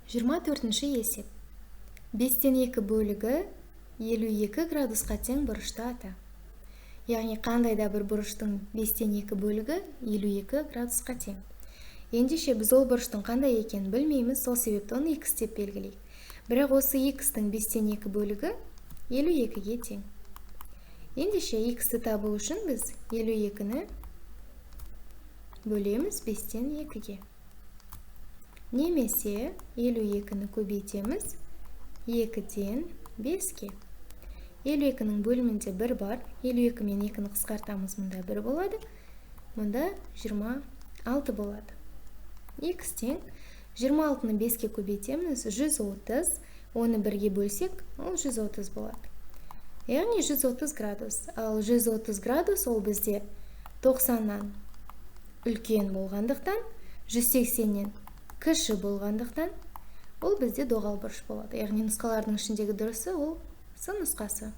24-ші есеп. 2/5 бөлігі 52 градусқа тең бұрышты ата. Яғни қандай да бір бұрыштың 2/5 бөлігі 52 градусқа тең. Ендеше біз ол бұрыштың қандай екенін білмейміз, сол себепті оны х деп белгілейік. Бірақ осы х-тің 2/5 бөлігі 52-ге тең. Ендеше х-ті табу үшін біз 52-ні бөлеміз 2/5-ге. Немесе 52-ні көбейтеміз 2-ден 5-ке. 52-нің бөлімінде 1 бар. 52 мен 2-ні қысқартамыз, мұнда 1 болады. Мұнда 26 болады. Х тең 26-ны 5-ке көбейтеміз, 130, оны 1-ге бөлсек, ол 130 болады. Яғни 130 градус. Ал 130 градус ол бізде 90-нан үлкен болғандықтан, 180-нен кіші болғандықтан, ол бізде доғал бұрыш болады. Яғни нұсқалардың ішіндегі дұрысы ол С нұсқасы.